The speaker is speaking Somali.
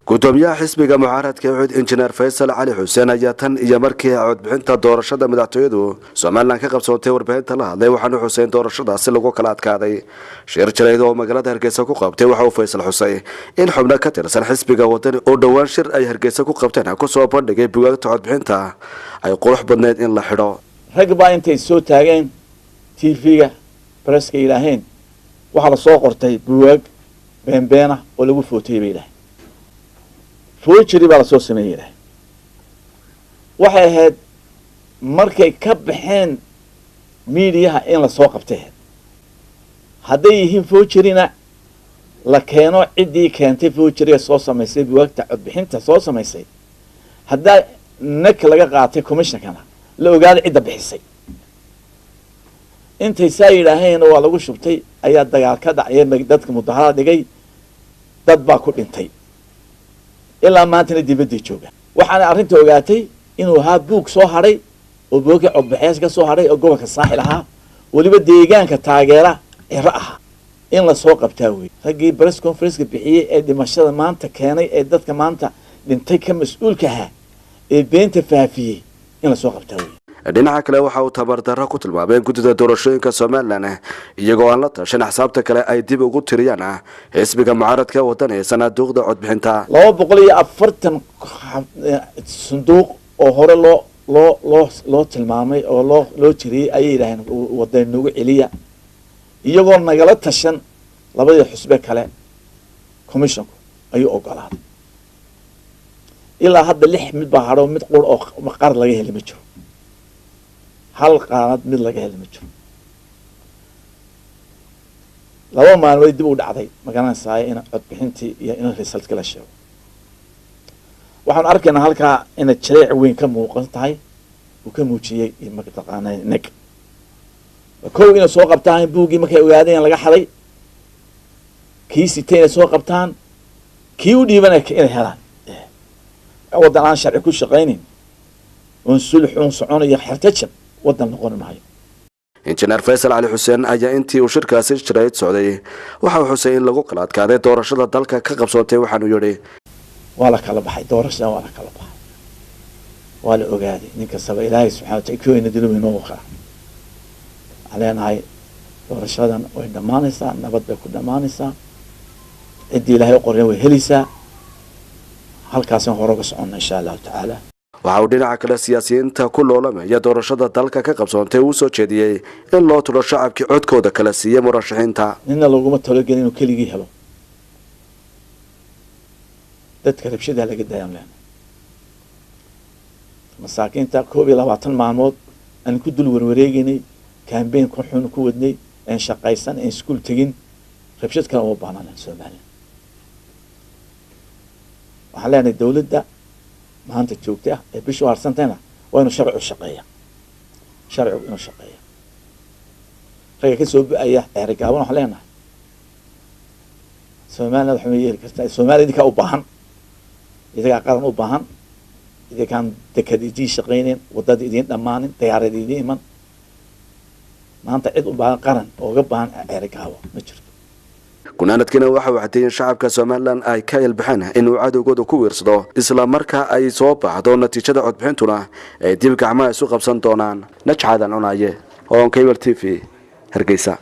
Gudoomiyaha xisbiga mucaaradka UCID, Injineer Faysal Cali Xuseen, ayaa tan iyo markii codbixinta doorashada madaxtooyadu Somaliland ka qabsoontay warbaahinta la hadlay. Waxaanu xusay in doorashadaasi lagu kala adkaaday. Shir jaraa'id oo magaalada Hargeysa ku qabtay waxa uu Faysal xusay in xubno ka tirsan xisbiga Wadani oo dhowaan shir ay Hargeysa ku qabteen kusoo bandhigay bugaagta codbixinta ay qurux badneyd in la xidho. Rag baa intay soo taageen TV-ga, presska yidhaaheen waxaa lasoo qortay bugaag beenbeena oo lagu footayay bay yidhaheen, forgery baa lasoo sameeyey yidhaaheen. Waxay ahayd markay ka baxeen miidiyaha in lasoo qabtay ahayd. Hadday yihiin forgeryna, la keeno ciddii keentay forgeryga soo samaysay, bugaagta codbixinta soo samaysay. Haddaa nek laga qaatay commissionkana, la ogaada cidda bixisay. Intay saa yidhaaheenna waa lagu shubtay ayaa dagaal ka dhacya, dadka mudaharaad dhigay, dad baa ku dhintay, ilaa maantana dibadday jooga. Waxaana arrinta ogaatay inuu ahaa buug soo hadhay oo buugkii codbixiyaasha ka soo hadhay oo gobolka Saaxil ahaa, weliba deegaanka taageera Ciro ahaa. In lasoo qabtaa wey raggii press conferenceka bixiyey ee dhimashada maanta keenay, ee dadka maanta dhintay ka mas-uulka ahaa, ee beenta faafiyey, in lasoo qabtaa wey. Dhinaca kale, waxa uu tabardarro ku tilmaameen guddida doorashooyinka Somaliland iyagoo aan la tashan axsaabta kale ay dib ugu tiriyaan xisbiga mucaaradka Wadani sanaaduuqda codbixinta. 240 sanduuq oo hore loo tilmaamay oo loo tiriyey ayay yidhaaheen Wadani nagu celiya, iyagoo nagala tashan labadii xusbe kale. Commissionku ayuu ogolaaday. Ilaa hadda lix mid baa hadho, mid qur oo qar laga heli ma jiro, hal qaanad mid laga heli ma jiro. 2 maalmood dib u dhacday, magaranaysaay, in codbixintii iyo in resultka la sheego. Waxaanu arkaynaa halkaa inay jaleec weyn ka muuqan tahay uu ka muujiyey mataqaana neg kow inay soo qabtaan buuggii markay ogaadeen laga xaday, kii sitay inay soo qabtaan, kii u dhiibanay inay helaan. Waddan aan sharci ku shaqaynin oon sulx uun soconayo, xertajab waddan noqon maayo. Injineer Faysal Cali Xuseen ayaa intii uu shirkaasi jaraa'id socday waxa uu xusay in lagu kala adkaaday doorashada dalka ka qabsoontay. Waxaanu yidhi: Waa la kala baxay doorashada, waa la kala baxay, waa la ogaaday. Nin kastaba Ilaahay subxana watala kuweyna dilo inoo waqaa. Waxaan leenahay doorashadan way dhammaanaysaa, nabad bay ku dhammaanaysaa. Ciddii Ilaahay u qoreen way helaysaa. Halkaasaan hore uga soconna, insha Allahu tacaala. Waxa uu dhinaca kale siyaasiyiinta ku loolamaya doorashada dalka ka qabsoontay uu soo jeediyey in loo tulo shacabkii codkooda kala siiyey murashaxiinta. Nina laguma talogelin inuu keligii helo. Dadka rabshadaha laga daayaan leenahay. Masaakiinta 21 maalmood aan ku dul warwareegeynay, campaign ku xun ku wadnay, aan shaqaysan, aan iskuul tegin, rabshad kale uma baahnaan Somaliland. Waxaan leenahay dawladda maanta joogta ah ee bishu harsantayna waa inuu sharcigu shaqeeya, sharcigu inuu shaqeeya. Ragga ka soo bu-aya Ceerigaaban waxaan leenahay Somaliland waxma yeeli kartaa. Somalia idinkaa u baahan, idinkaa qaran u baahan. Idinkaan dekad idiin shaqayneyn, waddada idiin dhammaanin, diyaarad idiin iman. Maanta cid u baahan qaran ooga baahan Ceerigaabo ma jirto. Gunaanadkiina waxa uu caddeeyey in shacabka Somaliland ay ka ilbaxeen inuu cadowgooda ku wiirsado, isla markaa ay soo baxdo natiijada codbixintuna ay dib gacmaha isu qabsan doonaan. Najcaadan Cunaye, Horn Cable TV, Hargeysa.